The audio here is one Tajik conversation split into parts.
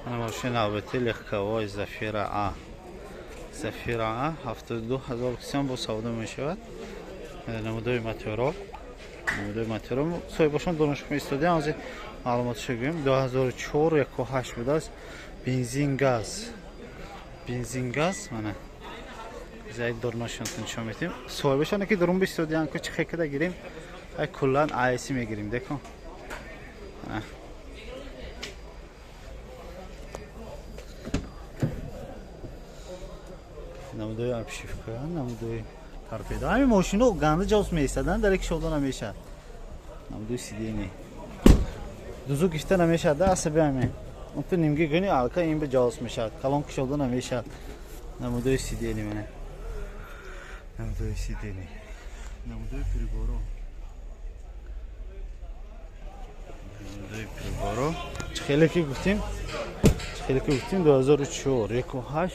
Мана мошини навбати, легковой Зафира А. Зафира А, 72 000 кисиам, бо савдо мешавад. Намудои моторо, намудои моторо, соҳибошон донишгоҳ истодиам, ҳозир маълумотшо гӯем. 2004, 1,8 будааст, бензин, газ, бензин, газ. Мана зайд дорнашон нишон метиҳем. Соҳибашоне ки дурун бистодиам ку, чӣ хекада гирем, ай куллан айси мегирем деко. Мана намудои обшивка, намудои торпедо. Ҳамин мошино ганда ҷавз меистаданд, дар кишода намешавад. Намудои сиденье дузу гифта намешавад, да асаби ҳамин он ту нимги гӯни, алка ин ба ҷавз мешавад, калон кишода намешавад. Намудои сиденье, мана намудои сиденье, намудои приборо, намудои приборо. Чӣ хеле ки гуфтем, чӣ хеле ки гуфтем, 2004, 1,8,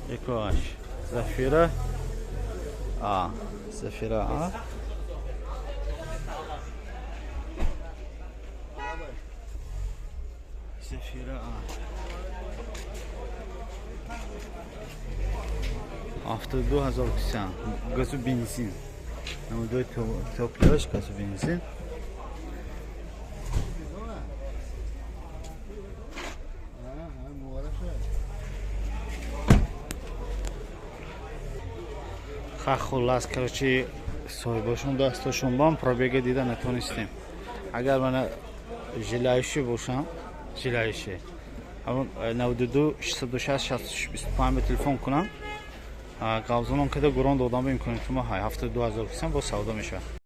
1,8, Зафира А, Зафира А. Зафира А, 72 000 кисиан, газу бензин. Намудои топливаш газу бензин. Ха, хуллас, короче, соҳибошон дастошон бам, пробега дида натонистем. Агар мана желающий бошам, желающий ҳамон 92 660 66 25 телефон кунам, гавзонон када гурон додам, ба имконияти ма ҳай, 72 000 кисам, боз савдо мешавад.